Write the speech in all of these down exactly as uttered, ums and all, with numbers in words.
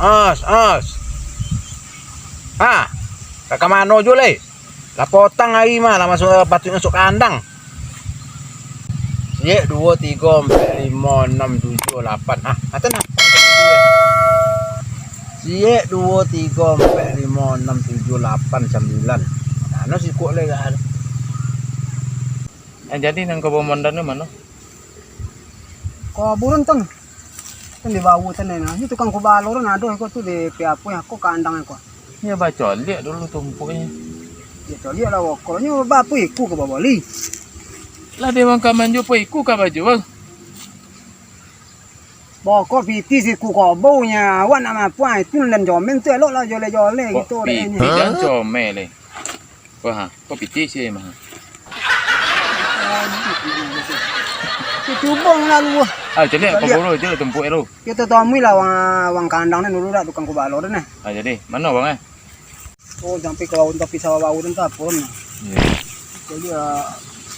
As, as. Ha, ka, ka mano juo lai? Lah potang ari mah, lah masuak, patuik masuak kandang. Siek, duo, tigo, ampek, limo, anam, tujuah, lapan. Ha, atan nah. Siek, duo, tigo, ampek, limo, anam, tujuah, lapan, sambilan. Nah, no sikuak lai ka. Yang jadi nan kau bamandan tu mano? Kau burun, Ton. Kan di bawah tadi nah. Ini tukang kubalo kan ado iko tu di piapo yang aku kandang iko. Ya, bacoliak dulu tumpuaknyo. Ya, coliak lah wokoknyo, bapo iku ka babali? Lah, dia mangkaman jo po iku ka baju, bang. Bokok piti siku kobonyo, awak nak mapuang itu nan comel tu elok lah joleh-joleh gitu. Piti jan comel, eh. Wah, kok piti sih mah. Cubo lalu. Ah, caliak kau buru je tumpuk lu. Kita tamui lah wang, wang kandang ni dulu dah tukang kubalo tu nah. Ah, jadi, mana bang eh? Oh, sampai ke laut tapi sawah-wawah tu tak pun. Iya. Jadi ah,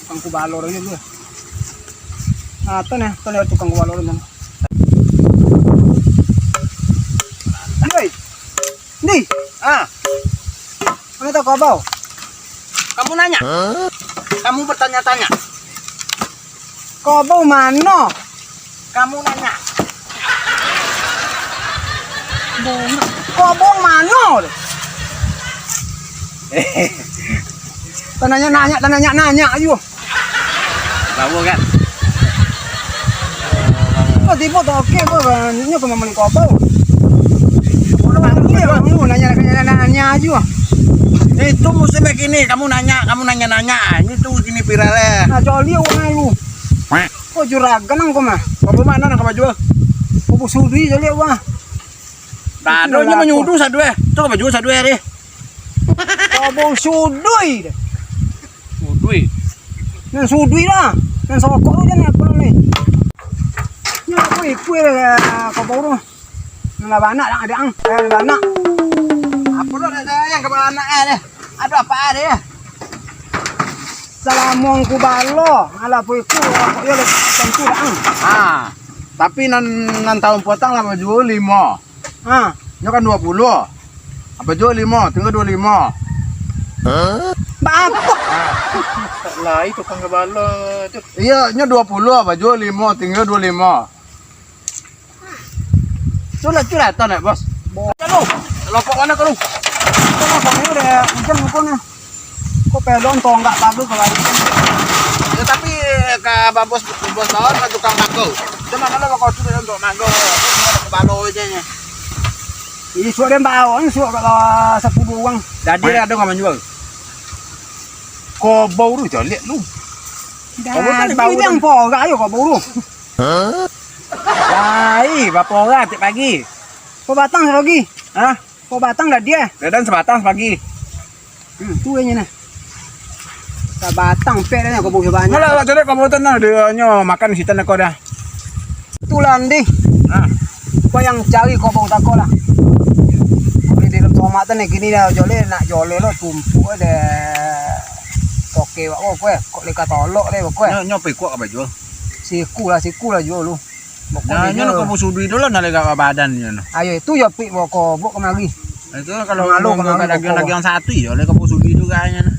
tukang kubalo ni dulu. Ah, tu nah, tu nah tukang kubalo tu. Hei. Ni. Ah. Mana tahu kau bau? Kamu nanya? Kamu bertanya-tanya. Kobong mano? Kamu nanya. Kobong mano? Tananya nanya, tananya nanya ayo. Tahu kan? Kau tiba tak oke kau nyo kau membeli kobong. Kau nanya, nanya, nanya ayo. Itu musim begini, kamu nanya, kamu nanya-nanya. Ini tuh gini viral ya. Nah, coli orang lu. Kok juragan ang kau mah? Kobong mano nak kau jual? Kobong sudi coli wah. Tadonyo manyudu saduai. Tu kau jual saduai deh. Kobong sudui. Sudui. Nan sudui lah. Nan sokok tu jan apa ni. Nyo aku ikut lah kobong tu. Nan lah banak dak ada ang. Eh, banak. Apa tu dak sayang ke banak eh deh. Aduh apa deh. Salamong ku balo, alah puiku, yo le tentu dah. Ah, tapi nan, nan taun potang lah bajuo limo. Ah. Nyo kan duo puluah. Apa juo limo, tingga duo limo. Hah? Bapak. Lai tukang kabalo tu. Iyo, nyo duo puluah, apa juo limo, tingga duo limo. Culah, culah, tau nak, Bos? Bo- Dah lu. Lopok mana kau lu? Itu lah, pokoknya udah hujan muka ni. Kok pelon tonggak bagus kalau hari ini. Ya, tapi ka babos, bos lawan ka tukang mago. Cuma kalau kau tu untuk mago, balo aja nya. Ih, suak dia bawang, suak kalau sepuluh uang. Jadi ada nggak menjual? Kau bau tu, caliak lu. Dah, kau bau kan bau dia dah. Porak ayo kau bau tu. Hah? Lai, bapo urang tiok pagi? Kau batang sapagi? Hah? Kau batang dah dia? Dadan sabatang sapagi. Hmm, tu inyo nah. Sabatang pek dah nyo kau bau sabanyak. Alah, lah, cari kau bau tanah, dia nyo makan sitan kau dah. Itulah, Andi. Nah. Kau yang cari kau bau tako lah. Kau di dalam tomat tu ni kini dah joleh, nak joleh lo, tumpuk deh. Oke, wak, kau, kau, kau leka tolok deh, kau. Nyo, nyo pikuak apa jual? Siku lah, siku lah juo lu. Nah, nyo lah kabau sudui tu lah, nak lega badan nyo nah. Ayo, itu yo pik boko, bok kemari. Itu kalau malu kemari dagang-dagang satu yo, lah kabau sudui tu kayaknya nah.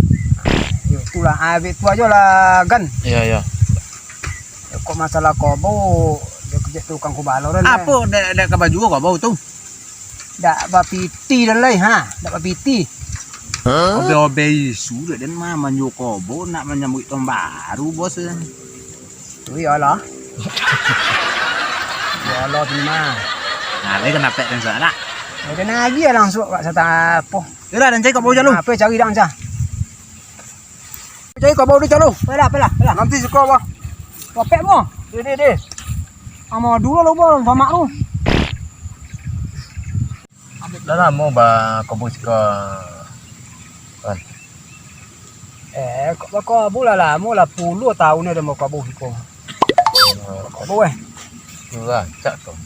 Yo, itulah, abis tu aja lah, Gan. Iya, iya. Yo, kok masalah kobau, dia kerja tukang kubalo kan. Apa dek, dek kabau juo kobau tu? Dak bapiti dah lai, ha? Dak bapiti. Obe-obe isu dak den mah manjual kobau nak manyambuik tahun baru, bos. Tu iyalah. Iyalah tu mah. Nah, lai kan dapek den salah. Dah nagih langsung kat sata apo. Yolah, den cari kobau jalu. Apa cari dak, Cah? Cari kau bau dulu, calo. Pelah, pelah, pelah. Nanti suka, bah. Kopek mo. Deh, deh, deh. Amo dulu lo, bang, sama lu. Dah lamo, bah, kau bau suka. Kan. Eh, kok kau bau lah lamo lah, puluah tahun dah mau kau bau suka. Kau bau, eh. Rancak kau.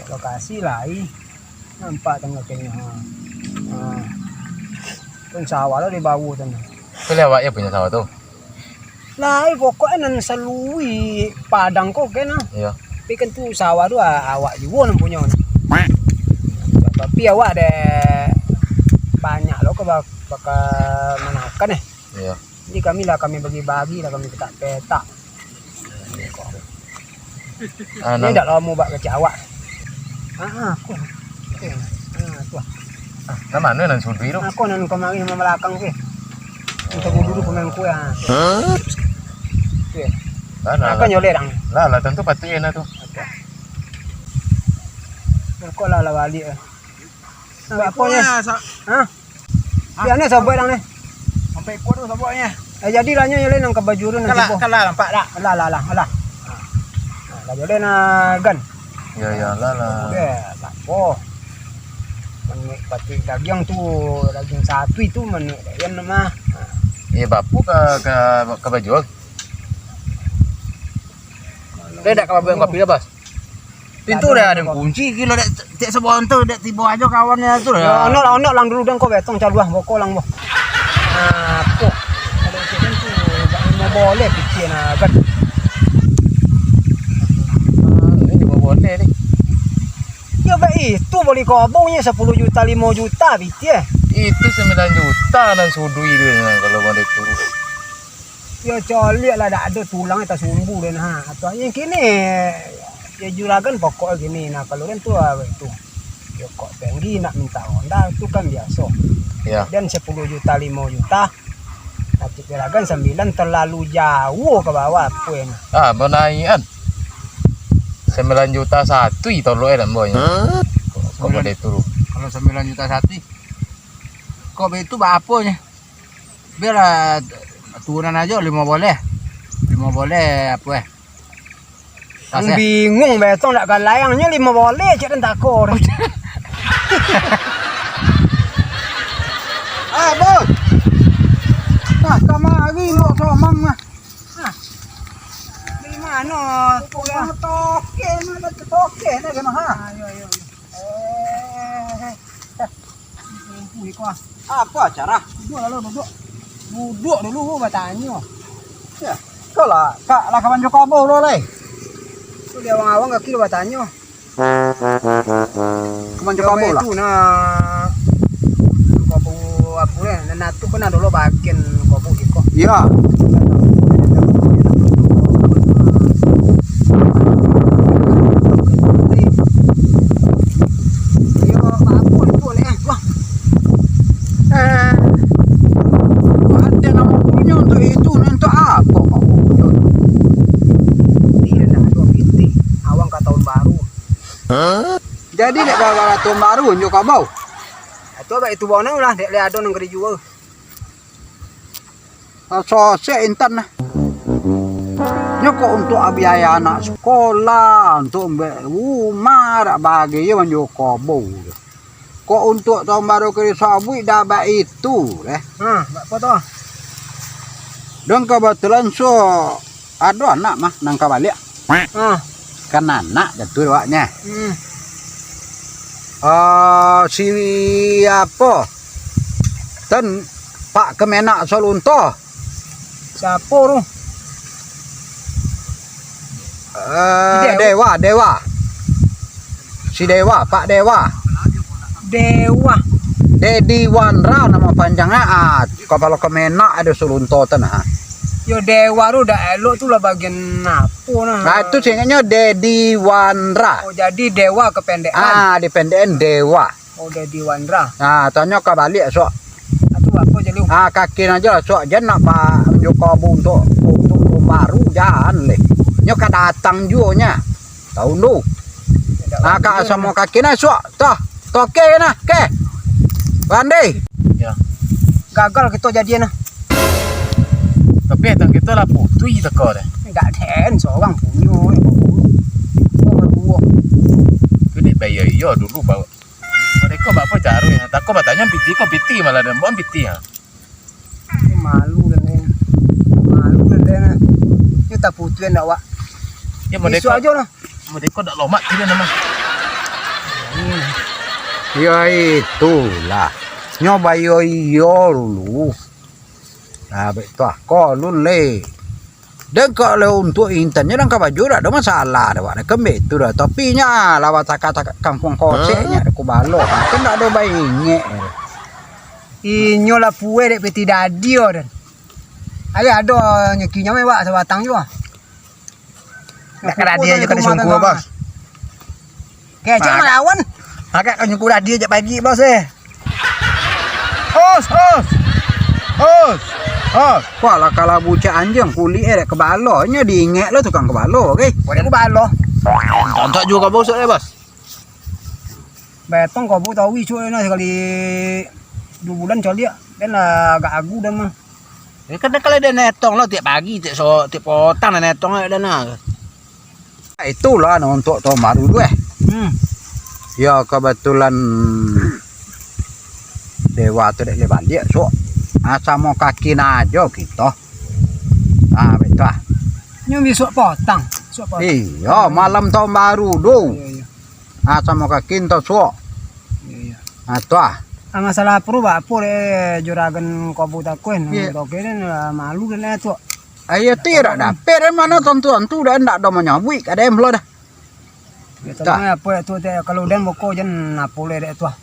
Lokasi lain. Nampak tangah kayaknya, ha. Ha. Pun sawah lah di bawah tu nah. Tu lewat ya punya sawah tu. Lah, eh, pokoknya nan salui padang kau kan, ah. Iya. Tapi kan tu sawah tu, ah, awak juo nan punyo. Tapi awak dek banyak lo ka ba-, baka manakan eh. Iyo. Jadi kami lah, kami bagi-bagi lah, kami petak-petak. Ah, ini ndak lamo bak kecek awak. Ah, ah, aku. Aku. Ah, tu ah. Ah, nan mano nan sudui tu? Aku nan kamari nan balakang tu. Minta guru dulu pemain kue ah. Hah? Tu ya. Lah, lah, aku lah. Nyoleh dang. Lah, lah, tentu patuik lah tu. Aku lah, lah balik. Buat apa ni? Hah? Biar ni sabuik dang ni. Sampai kuat tu sabuiknya. Eh, jadi lah nyo, nyo lai nan ka bajurun nan Kalah, tibo. Kalah nampak tak? Alah, alah, alah, alah. Ha, lah jadi nah, Gan. Ya, ya, lah, lah. Oke, tak apa. Manuik patuik dagiang tu, dagiang satui tu manuik dagiang mah. Ha. Eh, bapu ka, ka, ka bajua? Dia dak ka babuang kopi dah, Bos. Pintu dah ada kunci, kilo dek, dek sabuang tu, dek tibo ajo kawannyo tu dah. Ya, onok lah, onok lang dulu dang ko betong caluah boko lang boh. Nah, tu. Kalau cek kan tu, tak mau boleh pikir nah, kan. Ah, ini juga boleh ni. Ya, baik itu boli kobongnyo sapuluh juta, limo juta, pikir. Itu sambilan juta nan sudui tu, nah, kalau mau diturun. Yo, coliak lah, dak ado tulang tasumbu den, ha. Atau yang kini, yo, juragan pokok kini, nah, kalau den tu, ah, tu. Yo, kok tinggi nak minta onda, tu kan biaso. Yo. Dan sapuluh juta, limo juta, tapi juragan sambilan terlalu jauh ka bawah, apa ini? Ah, banaikan. Sambilan juta satu i tolok eh, dan boy. Hah? Kok, kok model tu? Kalau sambilan juta satu, kok begitu, bak apo nyo? Biarlah turunan ajo limo boleh. Limo boleh apo eh? Taseh. Bingung betong dak ka layang nyo limo boleh cek den tako. Ah, Bos. Nah, kamari Bos Somang nah. Nah. Dari mano tu lah? Toke, mana toke nak kena ha? Ayo, ayo, ayo. Eh. Lumpuh iko ah. Apo acara? Duduak lalu, duduak. Duduak dulu, batanyo. Ya, kau lah, kak lah kawan Joko Abo lo lai. Tu di awang-awang kaki lo batanyo. Kawan Joko Abo lah. Tu nah. Joko Abo apo eh? Nah, tu kan ado lo bagian Joko Abo iko. Iya. Iyo, baapo itu, Lek, eh? Wah. Eh, ado namo punyo untuak itu, untuak apo kok punyo? Iyo, nah, duo pitih. Awang ka tahun baru. Jadi, dek ka tahun baru, nyo kabau? Itu abak itu bawa lah, dek, dek ado nang ka dijual. Sosek intan nah. Nyo kok untuak biaya anak sekolah, untuak mbe-, rumah, dak bagi yo manjual kobo. Kok untuak tahun baru ka disabuik dak baitu deh. Ha, bak apo tu? Dan kebetulan so ado anak mah nang ka baliak. Ha. Kan anak dah tu awaknyo. Hmm. Ah, si apo? Ten Pak Kemenak Solunto. Siapo tu? Eh, Dewa. Dewa, Dewa. Si Dewa, Pak Dewa. Dewa. Dedi Wandra nama panjangnya. Ah, kapalo Kemenak ado Solunto tu nah. Yo Dewa tu dak elok tu lah bagian apo nah. Nah, itu singkatnyo Dedi Wandra. Oh, jadi Dewa kependekan. Ah, dipendekan Dewa. Oh, Dedi Wandra. Nah, tanyo ka baliak, suak. Atu apo je lu? Ah, kaki ajo, suak jan nak ba-, manjual kobo untuak, untuak tahun baru, jan leh. Nyo ka datang juo nya. Tahun tu. Nah, ka samo kaki nah, suak. Toh, toke nah, ke. Pandai. Ya. Gagal kito jadian nah. Tapi atang kito lah putuih teko deh. Dak den, sorang punyo, eh, baru. Baru. Tu dek bayar iyo dulu baru. Mereka bak apo caro nyo? Tako batanyo piti ko piti malah dan bukan piti ha. Malu kan den. Malu kan den. Ni tak putuih ndak wak. Ya, mereka ajo lah. Mereka dak lomak tu dia nama. Ya itulah. Nyo bayo iyo dulu. Nah, bek tu ah, kolun le. Dan kalau untuak intan nyo, dan ka baju dak ado masalah doh, wak, dah kembali tu dah. Tapi nyo lah, wak, cakak-cakak kampuang kocek nyo, ado kubalo. Kan dak ado baingek. Inyo lah pueh dek peti dadi, oh, dan. Ayo ado nyekinyo meh, wak, sabatang juo. Dak ka dadi aja ka disungkua, Bos. Kecek malawan. Agak kau nyuku tadi jak pagi, Bos, eh. Os, os. Os. Os. Wah, lah kalau bucak anjing kulik, eh, dek kebalo. Nyo diingek lo tukang kebalo, oke? Buat aku balo. Tontok juga kau bosok, eh, Bos. Betong kau bu tahu isu ni sekali dua bulan coliak. Dan lah agak agu dah mah. Eh, kan kalau dia netong lo tiap pagi, tiap so, tiap potang dia netong lo dana. Itulah, nah, untuak tahun baru tu, eh. Hmm. Ya, kebetulan dewa tu dek le baliak, suok. Ah, samo kaki najo kito. Ah, betul. Nyo bisuak potang, bisuak potang. Iyo, malam tahun baru tu. Iyo, iyo. Ah, samo kaki nto, suok. Iyo, iyo. Ah, tu ah. Ah, masalah apo, bak apo dek juragan kobu takuen? Iyo. Oke, den lah malu den, eh, tu. Ayo, ti dak dapek dari mano tantu-tantu dah ndak ado manyabuik ka den pulo dah. Ya, tapi apo dek tu, dek, kalau den boko jan apo le dek tu ah.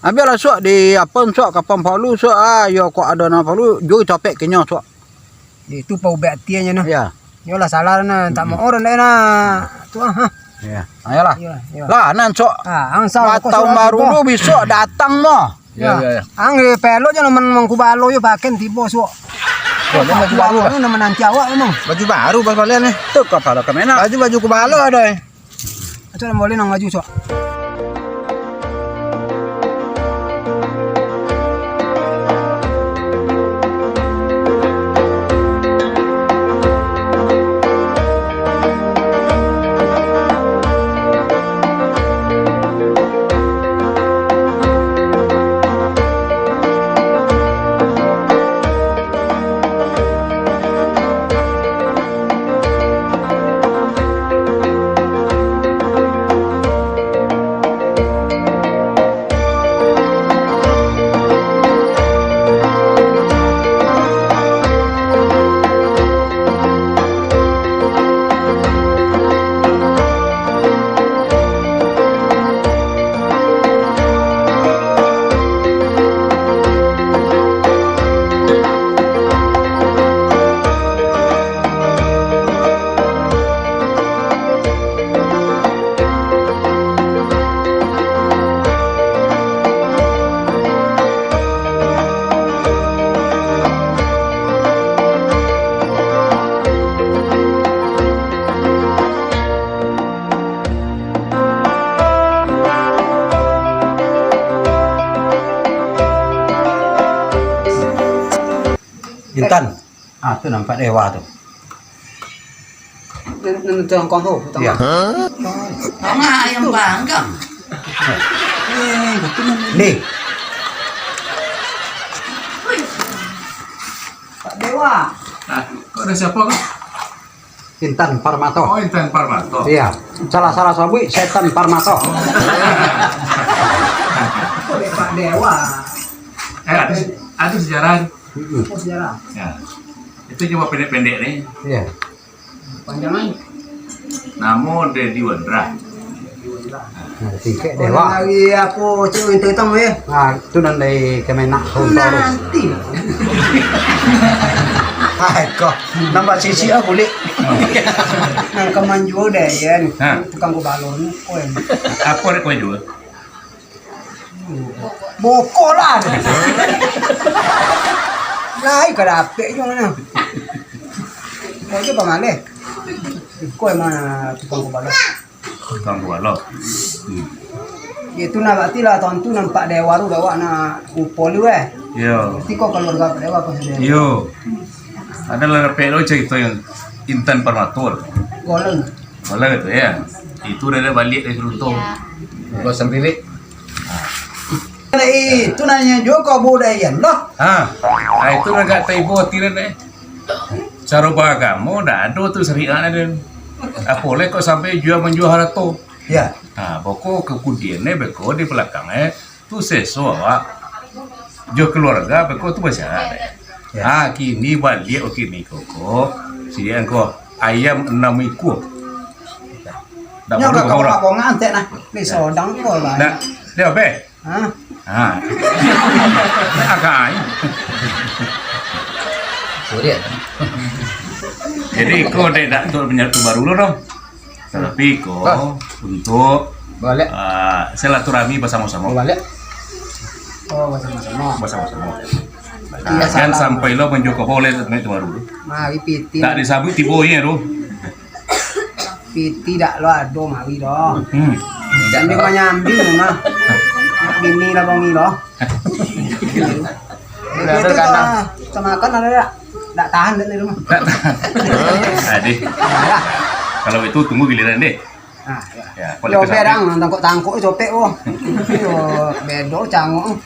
Ambiaklah suok di apo suok kapan palu suok ah, yo kok ado nan palu, jo capek kenyo suok. Itu paubek atinyo nah. Ya. Yolah salah nah, tak mau orang dek nah. Tu ah. Ya. Ayolah. Iya, iya. Lah, nan suok. Ah, ang salah. Tahun baru tu bisuak datang mo. Ya, ya, ya. Ang di pelok je naman mangkubalo je pakai tibo suok. Boleh baju baru lah. Naman nanti awak memang. Baju baru pas balian ni. Tu kau kalau kemana? Baju, baju kubalo ada, eh. Acu boleh nang baju suok. Intan. Ah, tu nampak dewa tu. Nan, nan tangkong tu, tangkong. Ya. Tangah ayam panggang. Ni. Pak Dewa. Ah, kau ada siapa kau? Intan Parmato. Oh, Intan Parmato. Iya, salah-salah sabuik setan Parmato. Kok dek Pak Dewa? Eh, ada, ada sejarah. Mm-mm. Oh, sejarah. Ya. Itu cuma pendek-pendek ni. Iya. Panjangan. Namo Dedi Wandra. Nah, tingkek dewa. Lagi aku cewek itu hitam ya. Nah, itu nan dari Kemenak Hontoro. Nanti. Hai kok, nampak sisi aku, Lik. Nang kaman juo deh, Yan. Ha. Tukang kubalo ni, kau yang. Apa dek kau juo? Boko lah. Lai ka dapek jo mano. Kau tu pamaleh. Kau emang tukang kubalo. Tukang kubalo. Hmm. Itu nah, berarti lah tantu nampak dewa tu, awak nak kumpul tu, eh. Yo. Berarti kau keluarga Pak Dewa apa sudah? Yo. Adalah dapek lo cerita yang Intan Parmatur. Goleng. Goleng itu ya. Itu dah balik dari Serunto. Iya. Gua sendiri. Nah, itu nanya juga kau bodoh Yan lah. Ha. Ah, itu dah agak taibo hati dan eh. Cara beragamo dah ada tu syariat ada. Apa boleh kau sampai jual menjual harta? Ya. Ha, boko kemudian eh, beko di belakang eh, tu seso awak. Jo keluarga beko tu besyarat eh. Ya. Ha, kini balik kini koko. Siang ko, ayam enam ikua. Nyo ka bongak-bongak antek nah. Ni sodang ko lah. Nah, dia apa? Hah? Ha. Nak akai. Sorry. Jadi ko dek dak untuk menyatu baru lo dong. Tapi ko untuk balik. Ah, silaturahmi bersama-sama. Oh, balik. Oh, bersama-sama. Bersama-sama. Nah, jangan sampai lo menjoko boleh naik tu baru. Mari piti. Tak disabut tibo ye tu. Piti dak lo ado mari doh. Hmm. Sambil manyambil nah. Nak bini lah bongi doh. Itu kan. Kita makan ada dak? Dak tahan dak di rumah. Dak tahan. Adih. Kalau itu tunggu giliran deh. Ah, ya. Ya, balik ke samping. Dang tangkok-tangkok copek oh. Yo, bedo cangok.